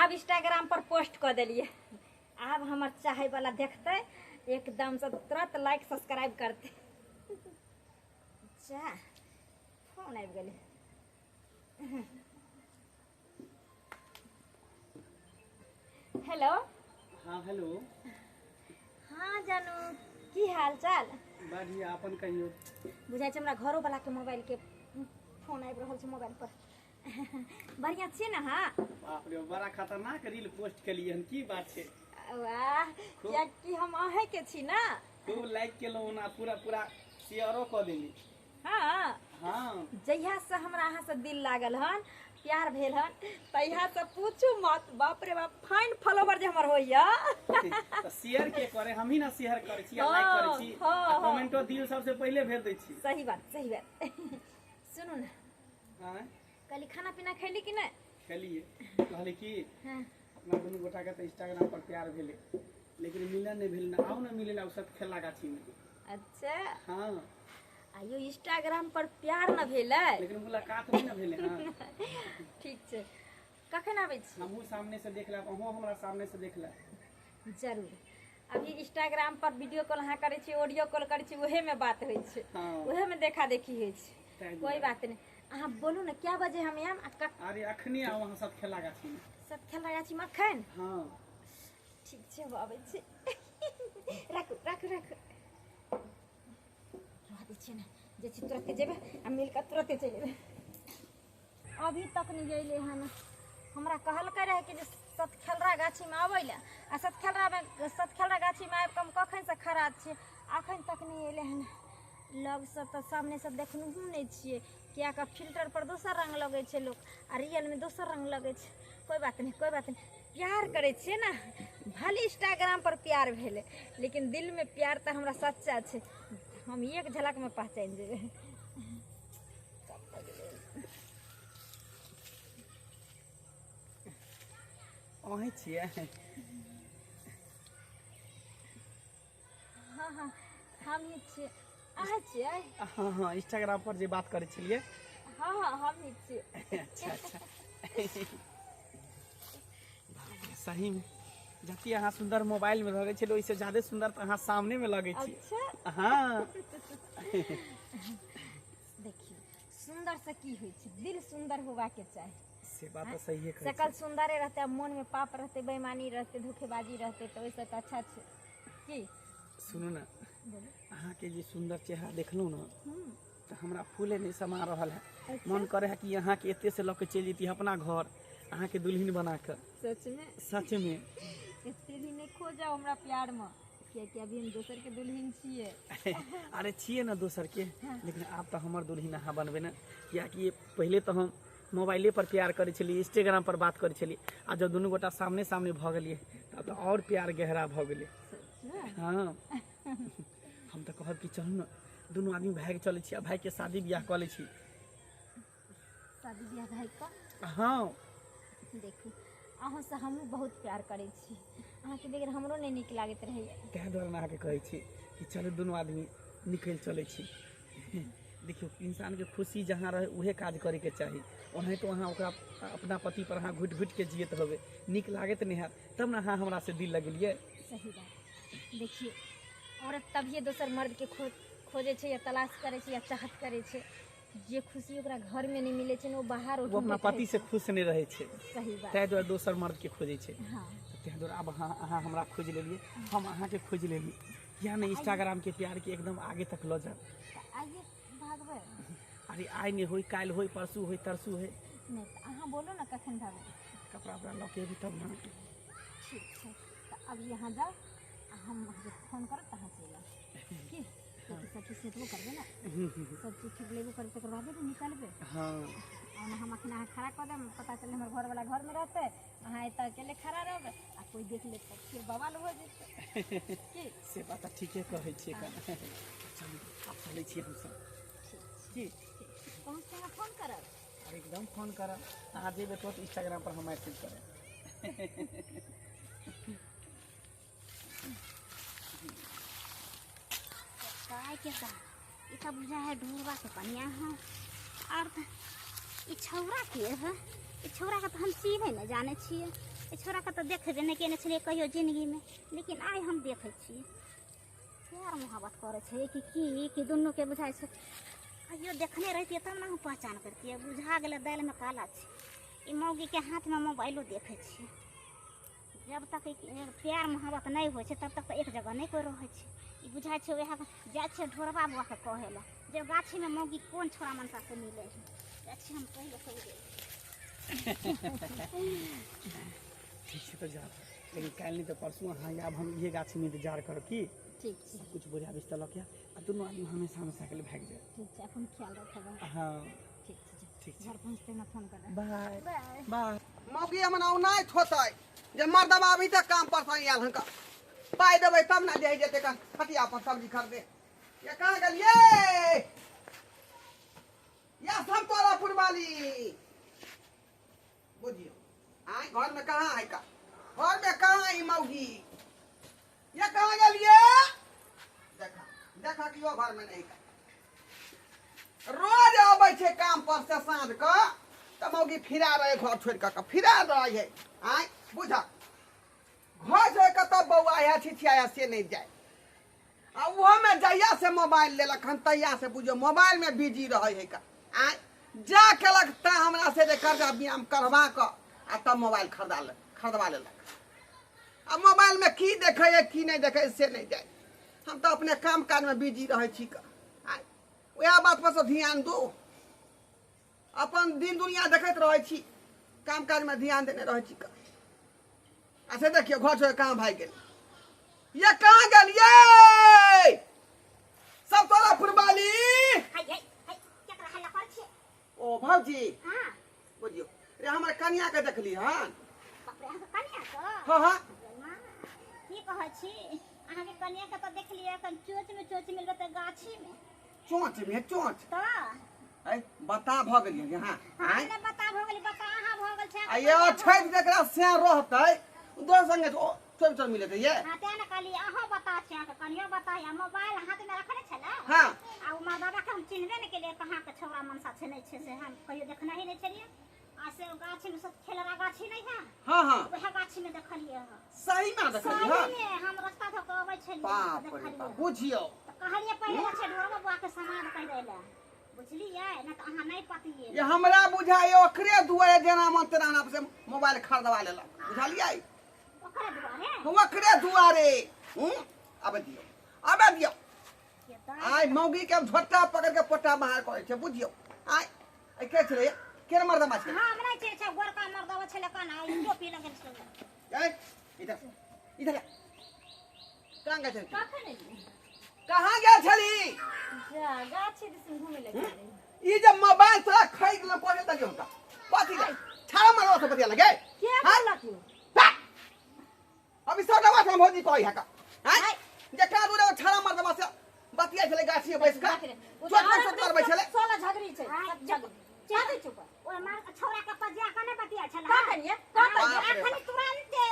आब इंस्टाग्राम पर पोस्ट कऽ देलियै। आब हमर चाहे वाला देखतै एकदम से तुरंत लाइक सब्सक्राइब करतै। जा फोन आबि गेलै। हेलो। हाँ हेलो। हाँ जानू, की हाल चाल? बढ़िया, अपन कहियो। बुझाइ छै हमरा घरो वाला के मोबाइल के फोन आबि रहल छै मोबाइल पर। बढ़िया छी ने? हाँ। बाप रे, बड़ा खतरनाक रील पोस्ट केलियै हन, की बात छै? वाह, कियाकि हम अहें के छी ना। खूब लाइक केलहुँ ओना, पूरा पूरा शेयरो कऽ देली। हाँ। हाँ। जहिया से हमरा अहाँ से दिल लागल हन, प्यार भेल हन, तहिया से पूछू मत, बाप रे बाप, फाइन फॉलोवर जे हमर होइया। तऽ शेयर के करे, हम ही ना शेयर करै छी, लाइक करै छी, हाँ, आ कमेंटो दिल सबसे पहिले भेज दै छी। सही बात, सही बात। सुनू ना। हाँ। कहली खाना पीना खैली कि नहि? खेलिए। कहली कि हाँ। अपना दुनू गोटा के तऽ इंस्टाग्राम पर प्यार भेलै, लेकिन मिलन नहि भेल ना। आउ ने मिले ला सब खेला गाछी में। अच्छा। हाँ। आइयो इंस्टाग्राम पर प्यार न भेलै, लेकिन मुलाकात नहि ने भेलै। हाँ। ठीक छै, कखन आबै छी? हमहूँ सामने से देख लेब, अहूँ हमरा सामने से देख लेब। जरूर। अभी इंस्टाग्राम पर वीडियो कॉल अहाँ करै छी, ऑडियो कॉल करै छी, उहे में बात होइ छै। हाँ। उहे में देखा देखी होइ छै। ताहि कोई दुआरे। बात नहीं, अहाँ बोलू ने क्या बजे हम आयब आ अरे अखने आउ अहाँ सब खेला गाछी में। सब खेला गाछी में अखन? हाँ। ठीक छै, हम आबै छी। राखू राखू राखू, रह दै छियै ने, जे छी तुरते जेबै आ मिल कऽ तुरते चलि एबै। अभी तक नहि अयलै हन। हमरा कहलकै रहै कि जे सतखेलरा गाछीमे अबै लए, आ सतखेलरामे सतखेलरा गाछीमे आबि कऽ हम कखनसँ खड़ा छियै, अखन तक नहि अयलै हन। लगसँ तऽ सामनेसँ देखनहुँ नहि छियै, किएकि फिल्टर पर दोसर रङ्ग लगै छै लोक आ रियलमे दोसर रङ्ग लगै छै। कोइ बात नहि, कोइ बात नहि, प्यार करै छियै ने, भले इंस्टाग्राम पर प्यार भेलै, लेकिन दिलमे प्यार तऽ हमरा सच्चा छै। हम एक झलकमे पहचानि जेबै। अहीं छियै? हाँ हाँ, हम ही छियै। अहाँ छियै? हाँ हाँ, इंस्टाग्राम पर जे बात करै छलियै। हाँ हाँ, हम ही छियै। अच्छा अच्छा, सही में जते अहाँ सुंदर मोबाइल में लगै छलै, ओहिसँ ज्यादा सुंदर तऽ अहाँ सामने में लगै छी। अच्छा। हाँ। देखियौ, सुंदर से की होइ छै, दिल सुंदर होबाके चाही। से बात तऽ सहिए कहै शकल छी। सुंदरे रहतै आ मोनमे पाप रहतै, बेईमानी रहतै, धोखेबाजी रहतै, तऽ ओहिसँ तऽ अच्छा छै की? सुनू ने। बोलू। अहाँके जे सुंदर चेहरा देखलहुँ ने, तऽ हमरा फूले नहि समा रहल है। मन करे है कि अहाँके एते से लऽ के चलि जैती अपना घर, अहाँके दुल्हन बना कऽ। सच में? सच में। एते भी नहि खो जाओ हमरा प्यार में, कियाकि अभी हम दोसर के दुल्हन छियै। अरे छियै ने दोसर के, लेकिन आब तऽ हमर दुल्हन अहाँ बनबै ने, कियाकि पहिले तऽ हम मोबाइले पर प्यार करै छलियै, इंस्टाग्राम पर बात करै छलियै, आ जब दुनू गोटा सामने सामने भऽ गेलियै तब तऽ आओर प्यार गहरा भऽ गेलै। सच में? हाँ, हम तऽ कहब कि चलू ने दुनू आदमी भागि चलै छी आ भागिके शादी बियाह कऽ लै छी। शादी बियाह भागि कऽ? हाँ। देखू, अहाँसँ हमहूँ बहुत प्यार करै छी, अहाँके बगैर हमरो नहि नीक लागैत रहैए। ताहि दुआरे ने अहाँके कहै छी कि चलू दुनू आदमी निकलि चलै छी। देखियौ, इंसानके खुशी जहाँ रहै उहे काज करैके चाही। ओनाहितो अहाँ ओकरा अपना पति पर अहाँ घुटि घुटिके जियैत रहबै, नीक लागैत नहि हैत, तब ने अहाँ हमरासँ दिल लगेलियै। सही बात। देखियौ, औरत तभिए दोसर मर्दके खोजै छै या तलाश करै छै या चाहत करै छै, जे खुशी ओकरा घरमे नहि मिलै छै ने, ओ बाहर ओ अपना ढूँढैत रहै पतिसँ छै। खुश नहि रहै छै। सही बात। ताहि दुआरे दोसर मर्दके खोजै छै। हाँ। ताहि दुआरे आब अहाँ हमरा खोजि लेलियै, हम अहाँके खोजि लेलियै, किया नहि इंस्टाग्रामके प्यारके एकदम आगे तक लऽ जायब। तऽ आइए भागबै? अरे आइ नहि होय, काल्हि होय, परसू होय, तरसू होय। नहि तऽ अहाँ बोलू ने कखन भागबै। कपड़ा उपड़ा लऽ के एबै तब ने। ठीक छै, तऽ अभी अहाँ जाउ आ हम अहाँके फोन करब तऽ अहाँ चलि आउ की, कियाकि सब चीज सेटबो करबै ने, सब चीज ठीक लेबो करबै, तकर बादे ने निकलबै। हाँ। ओना हम अखन अहाँ खड़ा कऽ देब, पता चललै हमर घरवला घरमे रहतै, अहाँ एतऽ अकेले खड़ा रहबै आ कोइ देख लेत तऽ फिर बवाल हो जेतै की? से बात तऽ ठीके कहै छियै। चलू, आब चलै छियै हमसब। ठीक छै। की? ठीक, पहुँचते हमरा फोन करब। अरे एकदम फोन करब। अहाँ जेबै तुरंत इंस्टाग्राम पर हम मैसेज करब। काय के ता ई तऽ बुझा है ढोरबा के पनिया है, और तऽ ई छौड़ा के है, ई छौड़ा के तऽ हम चिन्है नहि जानै छियै। ई छोराके तऽ देखबे नहि केने छलियै कहियो जिन्दगीमे, लेकिन आइ हम देखै छियै। प्यार मोहब्बत करै छै कि की कि दुनूके बुझाइ छै। कहियो देखने रहितियै तब ने हम पहचान करतियै। बुझा गेलै दालिमे काला छै। ई मौगीके हाथमे मोबाइलो देखै छियै। जब तक प्यार मोहब्बत नहि होइ छै तब तक तऽ एक जगह नहि कोइ रहै छै। ई बुझाइ छै वएह जाइ छै ढोरबा बौआके कहै लए जे गाछीमे मौगी कोन छोरा मनसा से मिलै है। जाइ छी हम पहिले कहि देबै। ठीक छै तऽ जाउ, लेकिन काल्हि नहि तऽ परसू अहाँ आयब, हम इहे गाछीमे इंतजार करब। की ठीक छै? सब कुछ बोरिया बिस्तर लऽ के आ दुनू आदमी हमेशा हमेशा के लिए भागि जायब। ठीक छै, अपन ख्याल रखब। हाँ। ठीक छै। ठीक छै। घर पहुँचते ना फोन करब। बाय। बाय। बाय। मौगी हमर औनाइत होतै जे मर्दबा अभी तक काम पर से आयल हन, पाइ देबै तब ने जाइ जेतै हटिया पर सब्जी खरीदे। ये कहाँ गेलियै? या समतोलापुर वाली बुझियो आय घर में कहाँ है का? घर में कहाँ है मौगी? ये कहाँ गेलियै? देखा देखा कि यो घर में नहीं का। रोज अबै छै काम पर से साँझ के तऽ मौगी फिरा रहे घर छोड़ि कऽ फिरा रहे है। आय बुझक घर छोड़ि कऽ तब बौआ है छिछिया है से नहीं जाए। आ ओहोमे जहिया से मोबाइल लेलक हन तहिया से बुझियौ मोबाइल में बिजी रहै है का। आय जा केलक ता हमरा से जे कर्जा ब्याम करवा कऽ आ तब मोबाइल खरीदा ले खरीदवा लेलक। आ मोबाइल में की देखै है की नहीं देखै से नहीं जाए। हम तऽ अपने काम काज में बिजी रहै छी का। आय वएह बात पर सब ध्यान दू, अपन दिन दुनिया देखैत रहै छी, काम काज में ध्यान देने रहै छी का। अच्छा देखियौ घर छोड़ि कहाँ भागि गेल? ये कहाँ गेलियै सब तोरा फुरबाली? हाय हाय हाय, केकरा हल्ला करै छियै? ओ भौजी। हाँ। बुझियौ रे हमर कनिया के देखली हन? बाप रे, अहाँके कनिया के? हाँ हाँ। माँ, की कहै छी, अहाँके कनिया के तऽ देखलियै एखन चोच में चोच मिलबै तऽ गाछी में। चोच में चोच? तऽ ऐ बता भऽ गेलियै हाँ? हम नहि बता भऽ गेली, बता अहाँ भऽ गेल छै। आ ये छै जकरा से रहतै दोसर संगे चोच चोच मिलेतै ये। हाँ तें ने कहली अहाँ बता छी, अहाँके कनियो बता। आ मोबाइल हाथ में रखने छलै। हाँ। आ उ मर्दाबा के हम चिन्हबे नहि केलियै, कहाँ के छौड़ा मनसा छै नहि छै से हम कहियो देखने ही नहि छलियै। आ से ओ गाछी में सब खेलरा गाछी नहीं है? हाँ हाँ। वएह गाछी में देखलियै हँ। सही में देखलियै हँ? सही में, हम रास्ता धऽ कऽ अबै छलियै। बाप रे बाप, देखलियै। बुझियौ तऽ कहलियै पहिले छै ढोरबा बौआ के समाद कहि दै लए, बुझलियै नहि तऽ अहाँ नहि पतियै। ये हमरा बुझाइ ओकरे दुआरे जेना मन तेना हमरा से मोबाइल खरीदवा लेलक, बुझलियै? ओकरे दुआरे? ओकरे दुआरे। आबे दियौ आबे दियौ। के दाइ आइ मौगी के हम झोटा पकड़ के पोटा बाहर करै छै बुझियौ। आइ आइ के छलै के मर्दमा छै? हम नहि छै, छै गोरका मर्दवा छलै कना टोपी लगेल छलै। ए इधर इधर आ। कहाँ गेल छली? कखन एलियै? कहाँ गेल छली? जा गाछी दिसन घुमै लए गेल रहियै। ई जब मोबाइल तोरा खरीद लेलक कथी देलियौ हुनका? कथी ले छाड़ा मारवा से बतिया लगे? के हाँ? बोललक यौ? अभी सब डबा से भौजी कहै है का आँय जेकरा दूरे छाड़ा मारवा से बतिया छलै गाछी में बैस कऽ चोट पर चोट करबै छलै। सोलह झगड़ी छै, आँय, सब झगड़ी। काटै चुप। ओहि मार छौड़ा के पजिया के नहि बतिया छलै? का करियै? का करियै? बाप रे अखन तुरंते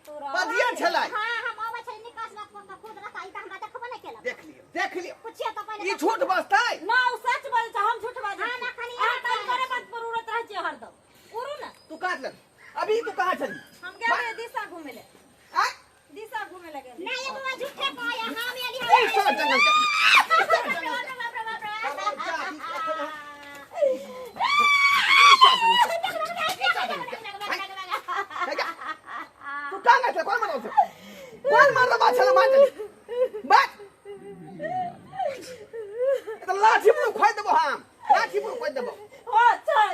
तोरा बतिया छलै। हाँ हम अबै छलै निकास बात पर खुद रहता, ई तऽ हमरा देखबो नहि केलक। देख लियौ देख लियौ। पुछियौ तऽ पहिले ई झूठ बजतै ना, ओ सच बजै छै, हम झूठ बाजै हाँ, छी। ना, खाली अहाँ अहाँ तऽ बाजै करे छी। बात पर उड़ैत रहै छियै हरदम। उड़ू ने। तू कहाँ छली अभी? तू कहाँ छली? हम गेल रहियै दिशा घुमै लए। आँय दिशा घुमै लए गेल। नहि एगो झूठे कहै हम एली। ई साला जंगल के बाप रे बाप रे बाप रे। तू कहाँ गेल छलै? कोन मरल छलै? कोन मरल छलै? मान चली बात तऽ लाठी मुँह खोइ देबो, हम लाठी मुँह खोइ देबो। हो छै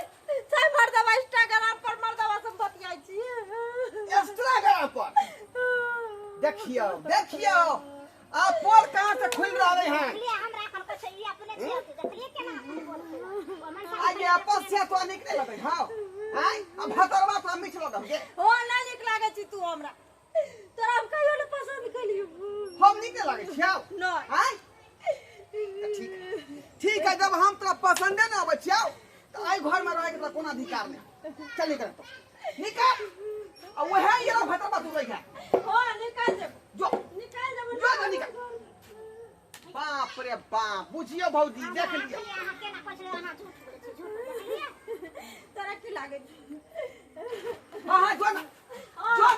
छै मर्दवा इंस्टाग्राम पर मर्दवा सब बतियाइ छी। इंस्टाग्राम पर देखियौ देखियौ आ पोल कहाँ से खुलि रहलै हन। देखलियै हमरा एखन कहै छै ई अपने छियै, देखलियै केना एखन बोल खुलल। ओ मनसा आ ये अपन से तो नीक नहि लगै हौ। आँय आ भतरवा तो मीठ लगल गे। हो नहि नीक लागै छी तू हमरा, तोरा हम कहियो नहि पसंद केलियौ। हम नीक नहि लगै छियौ? नहि। आँय तऽ ठीक ठीक है, जब हम तोरा पसंदे नहि अबै छियौ तऽ एहि घरमे रहैके तोरा कोनो अधिकार नहि। चल निकल तो निकल, आ वएह ये भतरवा तू रही है। हो निकल जेबो। जो निकल जेबो। जो जो निकल। बाप रे बाप, बुझियौ भौजी देख लियौ। अहाँ केना कहै छलै अहाँ झूठ बोलै छी, झूठ बोलै छियै। तोरा की लागै? हाँ हाँ जो ना जो।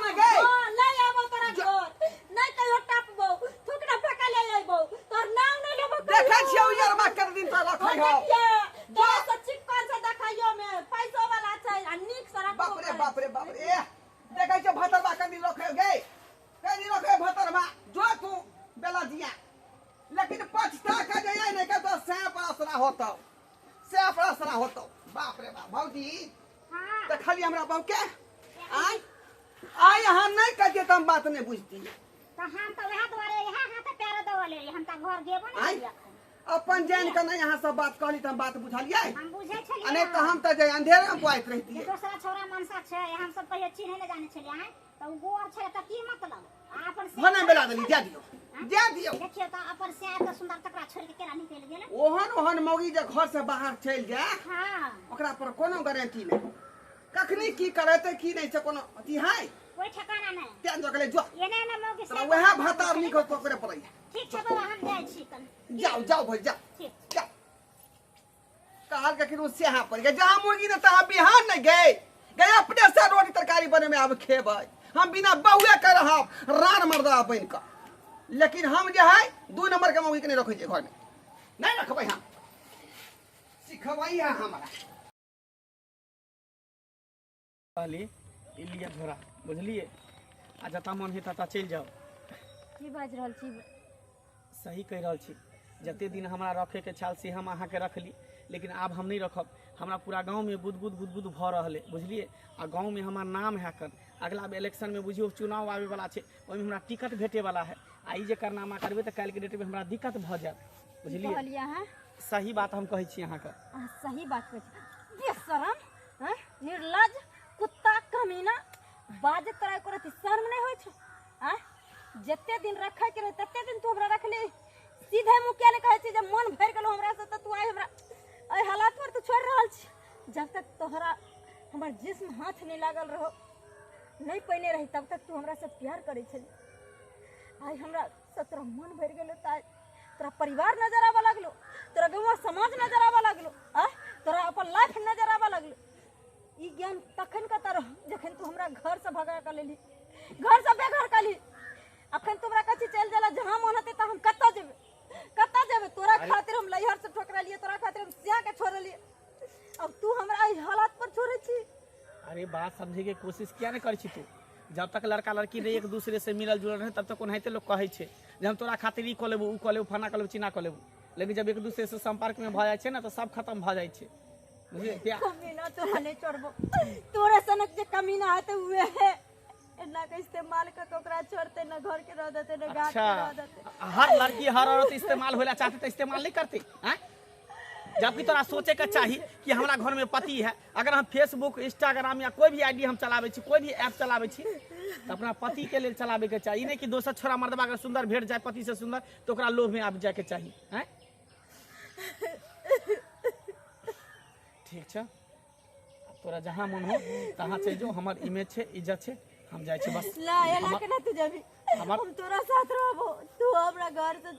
भौजी हाँ देखलियै हमरा बहू के आय आय अहाँ नहि कहतियै तऽ हम बात नहि बुझतियै। तऽ हम तऽ वएह दुआरे इएह हाथ पैर दौड़ले रहियै, हम तऽ घर गेबो नहि आँय? करियै अखन। अपन जानि कऽ नहि अहाँ सब बात कहली तऽ हम बात बुझलियै हम बुझै आ छलियै नहि तऽ हम तऽ जे अंधेरे मे बुआइत जे रहितियै। दोसरा छौड़ा मनसा छै, हम सब कहियो चिन्है नहि जानै छलियै। आँय तऽ ओ गोर छलै तऽ की मतलब आ अपन से भने बेला देली, जा दियौ जा दियौ। देखियौ तऽ अपन से तऽ सुन्दर तकरा छोड़ि के केना निकलि गेलै। ओहन ओहन मौगी जे घर से बाहर चलि जाय हाँ ओकरा पर कोनो गारंटी नहि, कखनी की करेतै की नहि से कोनो अथी है कोई ठिकाना नहि। तें दऽ गेलै जो एने एने मौगी तोरा वएह भातार नीक होतो ओकरे पड़ैया। ठीक छै बाबा, हम जाइ छी कन। जाओ जाओ भाई जाओ ठीक जाओ। कहल के कि सेहा पड़ गए, जहाँ मुर्गी ने तहाँ बिहान नहीं गए गए अपने से रोटी तरकारी बने में आब खेबै हम बिना बहुए के रहब रान मर्दा बन कऽ, लेकिन हम जे है 2 नंबर के मौगी के नहीं रखै छियै घर में, नहीं रखबै हम, सिखबै है हमरा। कहली ई लिअ झोरा बुझलियै, आ जतऽ मन हेतै ततऽ चलि जाउ। की बाजि रहल छी? सही कहि रहल छी, जते दिन हमरा रखैके छल से हम अहाँके रखली, लेकिन आब हम नहि रखब। हमरा पूरा गाँवमे बुदबुद बुदबुद भऽ रहल अइ बुझलियै, आ गाँवमे हमर नाम है कन, अगला इलेक्शनमे बुझियौ चुनाव आबैवला छै, ओहिमे हमरा टिकट भेटैवला है, आ ई जे कारनामा करबै तऽ काल्हिके डेटमे हमरा दिक्कत भऽ जायत बुझलियै। कहलियै अहाँ? सही बात हम कहै छी अहाँके। अहाँ सही बात कहै छी। बेशरम हँ, निर्लज कुत्ता कमीना, बाजत तोरा एको रत्ती शर्म नहि होइ छौ? आँय, जते दिन रखैके रहै तते दिन तू हमरा रखली, सीधे मुँह किया नहि कहै छी जे मन भरि गेलौ हमरासँ तऽ तू आइ हमरा एहि हालात पर तू छोड़ि रहल छी। जब तक तोहरा हमर जिस्म हाथ नहि लागल रहो, नहि पहिने रही, तब तक तू हमरासँ प्यार करै छली। आइ हमरा से तोरा मन भरि गेलो तऽ आइ तोरा परिवार नजर आबऽ लगलो, तोरा गाँव समाज नजर आबऽ लगलो, आँय तोरा अपन लाइफ नजर आबऽ लगलो। ई ज्ञान तखन कतऽ रह जखन तू हमरा घरसँ भगा कऽ लेली, घरसँ बेघर कली। अखन तू हमरा कहै छी चलि जाला जहाँ मन हेतै, तऽ हम कतऽ जेबै कतऽ जेबै? तोरा खातिर हम लैहरसँ ठोकरलियै, तोरा खातिर हम सियाके छोड़लियै, अब तू हमरा एहि हालात पर छोड़ै छी। अरे बात समझे के कोशिश किया नहीं करै छी तू? जब तक लड़का लड़की नहीं एक दूसरे से मिलल जुलल रहे तब तक ओनाहिते लोग कहै छै जे हम तोरा खातिर ई कऽ लेबू उ कऽ लेबू फना कऽ लेबू चिना कऽ लेबू, लेकिन जब एक दूसरे से संपर्क में भऽ जाइ छै ने तऽ सब खत्म भऽ जाइ छै बुझलियै। कमीना तोरा नहि छोड़बो, तोरे सनक जे कमीना हेतै उहे एना के इस्तेमाल कऽ के ओकरा छोड़तै, न घर के रह देतै न घाट के रह देतै। हर लड़की हर औरत इस्तेमाल होला चाहते तऽ इस्तेमाल नहीं करते हैं? जबकि तोरा सोचे के चाही कि हमरा घर में पति है, अगर हम फेसबुक इंस्टाग्राम या कोई भी आईडी हम चलाबै छी, कोई भी ऐप चलाबै छी तऽ अपना पति के लेल चलाबै के चाही, ई नहि कि दोसर छोरा मर्दबा अगर सुंदर भेट जाए पति से सुंदर तो ओकरा लोभ में आबि जाए के चाही हैं? ठीक छै, तोरा जहाँ मन हो तहाँ चलि जो, हमर इमेज छै इज्जत छै, हम जाइ छी बस। ना एना केना तू जेबी? हम तोरा साथ रहबो, तू हमरा घर से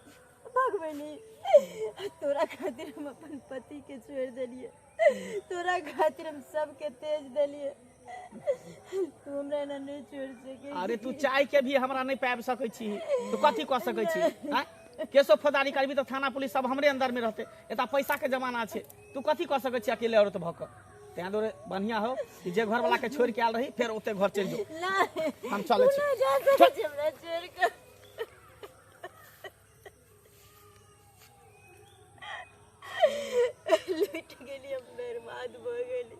भगबै नहीं। तोरा खातिर हम अपन पति के छोड़ देलिए, तोरा खातिर हम सबके तेज देलिए, तू हमरा एना नहीं छोड़ सके। अरे तू चाय के भी हमरा नहीं पाबि सकै छी, तू कथी कऽ सकै छी? आँय केसो फौजदारी करबी तऽ थाना पुलिस सब हमरे अंदर में रहते, एतऽ पैसा के जमाना छै, तू कथी कऽ सकै छी अकेले औरत भऽ कऽ? तें दुआरे बढ़िया हो कि जे घर वाला के छोड़ के आयल रही फेर ओते घर चलि जो। हम चलै छी। जा सकै छी हमरा छोड़ के। लुटि गेली हम, बर्बाद भऽ गेली।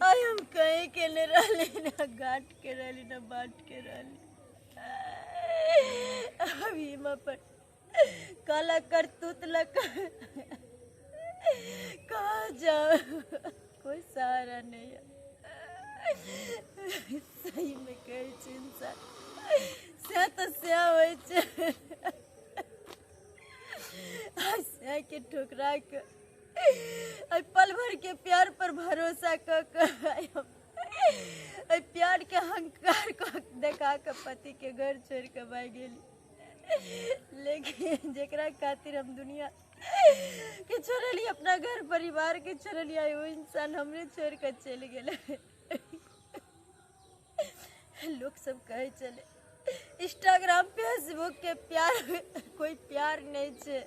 आइ हम कहीं के नहि रहली, ना घाट के रहली ना बाट के रहली। अभी हम अपन काला करतूत लग कहाँ जाओ, कोई सहारा नहीं है। सही में कहै छै इंसान सएह तऽ सएह होइ छै। सएह के ठोकरा के एहि पल भर के प्यार पर भरोसा कऽ कऽ एहि प्यार के अहंकार कऽ देखा कऽ पति के घर छोड़ि कऽ भागि गेली, लेकिन जेकरा खातिर हम दुनिया के छोड़ली, अपना घर परिवार के छोड़ली, ओ इंसान हमरे छोड़ कऽ चलि गेलै। लोक सब कहै छलै इंस्टाग्राम फेसबुक के प्यार कोई प्यार नहीं छै,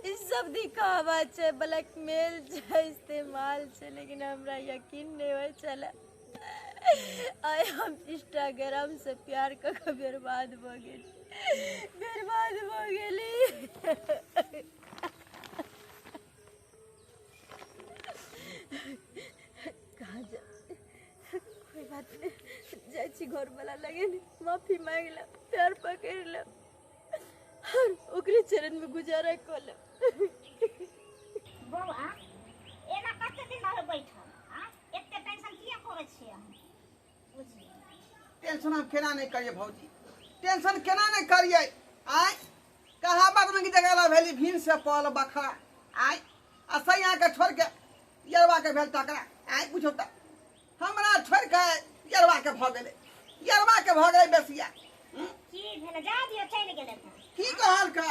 ई सब दिखावा छै, ब्लैकमेल छै, इस्तेमाल छै, लेकिन हमरा यकीन नहीं होइ छलै। आइ हम इंस्टाग्राम से प्यार कऽ कऽ बर्बाद भऽ गेली, बर्बाद भऽ गेली। कहाँ जा कोई बात नहीं, जाइ छी घरवाला लगे माफी मांग लेब, पैर पकड़ि लेब और ओकरे चरण में गुजारा कऽ लेब। बौआ एना कते दिन रहबै बैठल? आ एते टेंशन किया करै छियै अहाँ? बुझलियै टेंशन हम केना नहि करियै भौजी, टेंशन केना नहि करियै? आँय कहावत में की जगह भेली भीम से पल बखरा। आँय आ सैया के छोड़ के यरवा के भेल टकरा। आँय बुझौ तऽ हमरा छोड़ के यरवा के भऽ गेलै, यरवा के भऽ गेलै बेसिया। की भेलै? जा दियौ, चलि गेलै तऽ। की कहलकै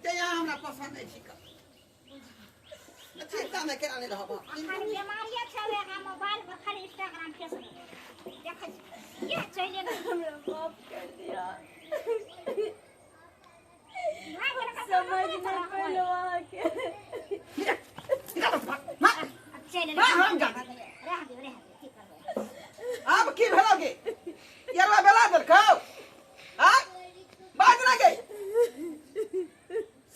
जे यहाँ हमरा पसंद नहि छी? चिंता में केना नहि रहब? अखन बीमारिये छलै, हम मोबाइल पर खाली इंस्टाग्राम फेसबुक देखै छी। किया चलि गेलै? हमरा माफ कर दिया, भाय बहिन कतौ समझ नौकरी नहि पर रहबै। पेलहुँ अहाँके। आब चलि एलै। हम जानै। रह दियौ, रह दियौ, की करबै? आब की भेलो गे? यरवा बेला देलकौ? आँय बाज ना गे,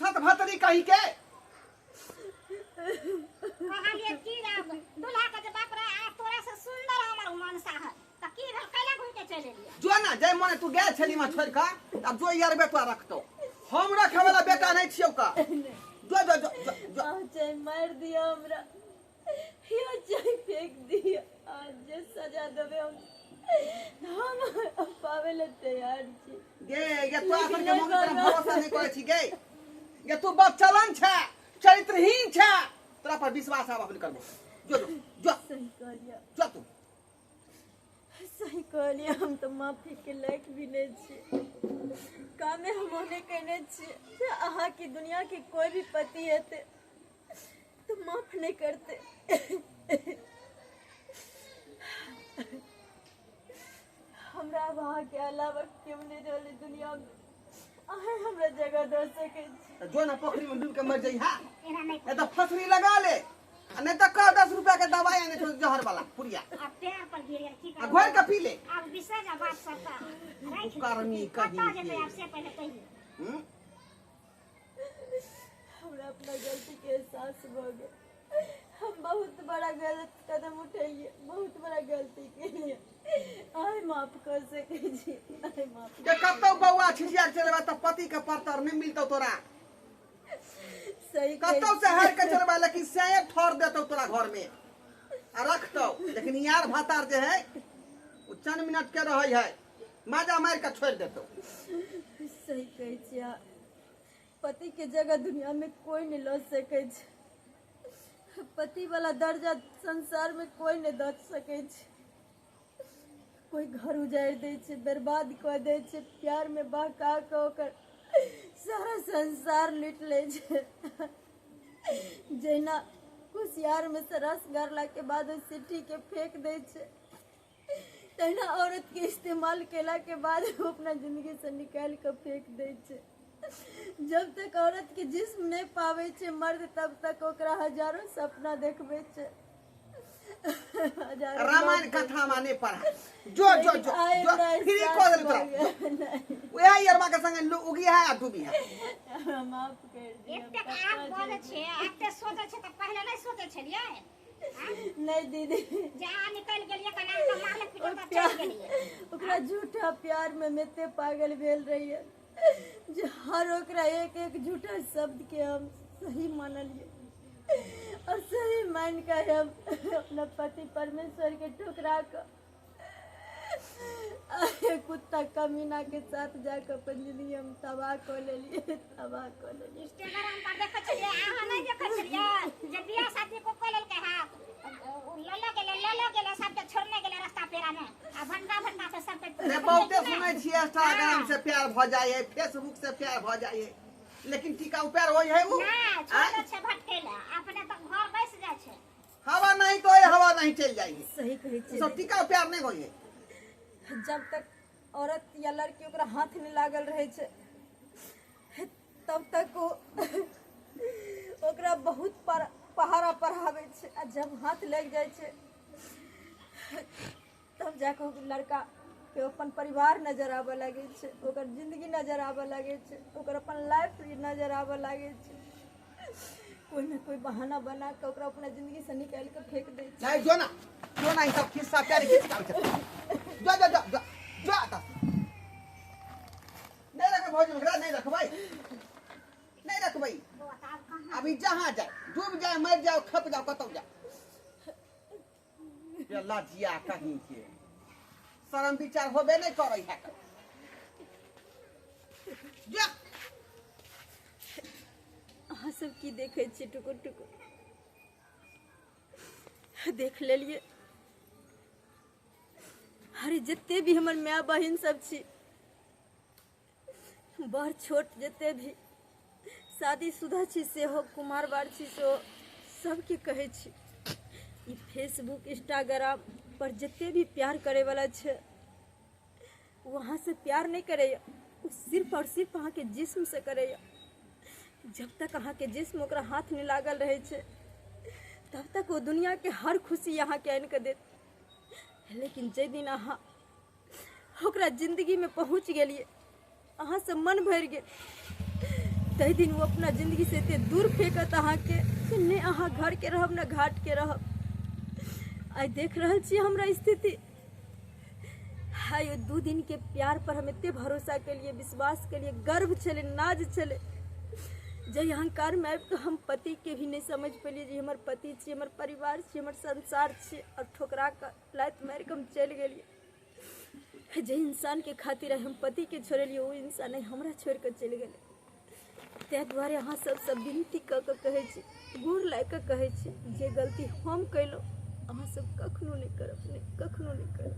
सत भतरी कही के। कहलियै की राम दूल्हा के जे बाप रे आ तोरा से सुंदर हमर मनसा है, तऽ की भेल? कैला घुरि के चलि एलियै? जो ना जय मने तू गेल छली मां छोड़ के, अब जो यरबे तोरा रखतो, हम रखे वाला बेटा नहीं छियौ का। जो जो जो जो, जो। अहाँ चाहे मारि दिअ हमरा या चाहे फेंक दिअ, अहाँ जे सजा देबै हम पाबै लए तैयार छी। गे गे तोरा सबके मम्मी तोरा भरोसा नहीं करै छी गे। गे तू बदचलन छै, चरित्रहीन छै, तोरा पर विश्वास आब अपन करबो। जो जो जो। सही कहलियै। जो तू सही कहलियै, हम तऽ माफी के लायक भी नहि छियै। कामे हम ओहने केने छियै जे अहाँके दुनिया के कोई भी पति हेतै तऽ माफ नहि करतै। हमरा आब अहाँके अलावा केओ नहि रहलै दुनिया में, अहाँ हमरा जगह दऽ सकै छी। तऽ जो ना पोखरी में डूब के मर जइहा। एना नहि। नहीं तो फसरी लगा ले आ नहीं तो कह 10 रुपया के दवाई आने छौ जहर वाला पुड़िया। आब पैर पर गिर गेल, की आ करबै? घोर के पी ले। आब बिसरि जा बात सब तऽ राखि। कर्मी कहीं कतऽ जेतै के। आब से पहिले कहियौ। हम्म? हमरा अपना गलती के एहसास भऽ गेल। हम बहुत बड़ा गलत कदम उठेलियै, बहुत बड़ा गलती केलियै। आइ माफ कर सकै छी, आइ माफ। जे कतौ बौआ छिछिया के चलेबा तऽ पति के परतर नहि मिलतौ तोरा। सही कहै। कतौ से हार के चलबा लेकिन सैये ठोर देतौ तोरा घर में आ रखतौ, लेकिन यार भातार जे है ओ चंद मिनट के रहै है, माजा मार के छोड़ देतौ। सही कहै छियै अहाँ। पति के जगह दुनिया में कोई नहीं लऽ सकै छै, पति वाला दर्जा संसार में कोई नहीं दऽ सकै छै। कोई घर उजाड़ि दै छै, बर्बाद कऽ दै छै, प्यार में बहका कऽ ओकर सारा संसार लूटि लै छै। जहिना कुसियार में से रस गारला के बाद ओ सिट्ठी के फेंक दै छै, तहिना औरत के इस्तेमाल केला के बाद ओ अपना जिंदगी से निकालि कऽ फेंक दै छै। जब तक औरत के जिस्म नहि पाबै छै मर्द, तब तक ओकरा हजारों सपना देखबै छै, हजारों रामायण लोग कथा माने पढ़ा। जो जो जो आइ जो हमरा फ्री एहसास कऽ देल भऽ तोरा। गेल। नहि, वएह यरवा के संगे उगी है आ डूबी है। हमरा माफ कर दिअ। एतेक आब बजै छियै, एते सोचै छियै तऽ पहिले नहि सोचै छलियै? आँ? नहि दीदी, जे अहाँ निकलि गेलियै, कना कऽ मारलक ओ पीटलक तऽ प्यार चलि गेलियै। ओकरा झूठा प्यार में हम एते पागल भेल रहियै जे हर ओकरा एक एक झूठा शब्द के हम सही मानलियै और सही मान के हम अपना पति परमेश्वर के ठुकरा कऽ कुत्ता कमीना के साथ जाकर अपन जिंदगी हम तबाह कऽ लेलियै, तबाह कऽ लेलियै। इंस्टाग्राम पर देखै छलियै, अहाँ नहि देखै छलियै जे बियाह शादी को कऽ लेलकै? हाथ ओ लऽ गेलै, लऽ गेलै, सबके छोड़ने गेलै रास्ता पेरा मे आ भटका भटका के सबके। रे बहुते सुनै छियै इंस्टाग्राम से प्यार भऽ जाइ है, फेसबुक से प्यार भऽ जाइ है, लेकिन टिकाऊ प्यार होइ है उ? ना छोड़ने छै भटकै लए, अपने तऽ घर बैस जाइ छै। हवा नहीं तो है, हवा नहीं चल जाएगी। सही कहै उ छियै। सब टिकाऊ प्यार नहीं होइ है। जब तक औरत या लड़की ओकरा हाथ नहि लागल रहै छै, तब तक ओ ओकरा बहुत पहाड़ा पढ़ाबै छै आ जब हाथ लागि जाइ छै तब जाकऽ ओ लड़का के अपन परिवार नजर आबऽ लागै छै, ओकर जिन्दगी नजर आबऽ लागै छै, ओकर अपन लाइफ नजर आबऽ लागै छै। कोई न कोई बहाना बना के ओकरा अपना जिंदगी से निकाल के फेंक दै छै। नहीं, जो ना, जो ना, ई सब खिस्सा प्यार खींच के आबै छै। जो जो जो जो जो आता नहीं रखबै भौजी, ओकरा नहीं रखबै, नहीं रखबै। बौआ, तऽ आब कहाँ? अभी जहाँ जाए, डूब जाए, मर जाओ, खप जाओ, कतौ जाओ। ये लजिया कहीं के, शरम विचार होबे नहीं करे है। जा। अहाँ सब की देखै छियै टुकुर टुकुर? देख लेलियै। अरे, जते भी हमर माय बहिन सब छी, बड़ छोट जते भी शादीशुदा छी सेहो, कुमार बार छी सेहो, सबके कहै छी, ई फेसबुक इंस्टाग्राम पर जते भी प्यार करैवला छै, ओ अहाँसँ प्यार नहि करैए, ओ सिर्फ आओर सिर्फ अहाँके जिस्मसँ करैए। जब तक अहाँके जिस्म ओकरा हाथ नहि लागल रहै छै, तब तक ओ दुनियाके हर खुशी अहाँके आनि कऽ देत। लेकिन जाहि दिन अहाँ ओकरा जिन्दगीमे पहुँच गेलियै, अहाँसँ मन भरि गेल, ताहि दिन ओ अपना जिन्दगीसँ एते दूर फेकत अहाँके जे नहि अहाँ घरके रहब ने घाटके रहब। आइ देख रहल छी हमरा स्थिति। आइ ओ 2 दिनके प्यार पर हम एते भरोसा केलियै, विश्वास केलियै, गर्व छलै, नाज छलै, जाहि अहंकारमे आबि कऽ हम पतिके भी नहि समझि पेलियै जे हमर पति छी, हमर परिवार छी, हमर संसार छी, आओर ठोकरा कऽ लात मारि कऽ हम चलि गेलियै। जे इंसानके खातिर आइ हम पतिके छोड़ेलियै, ओ इंसान आइ हमरा छोड़ि कऽ चलि गेलै। ताहि दुआरे अहाँ सबसँ विनती कऽ कऽ कहै छी, गोर लागि कऽ कहै छी, जे गलती हम केलहुँ अहाँ सब कखनो नहि करब, नहि कखनो नहि करब।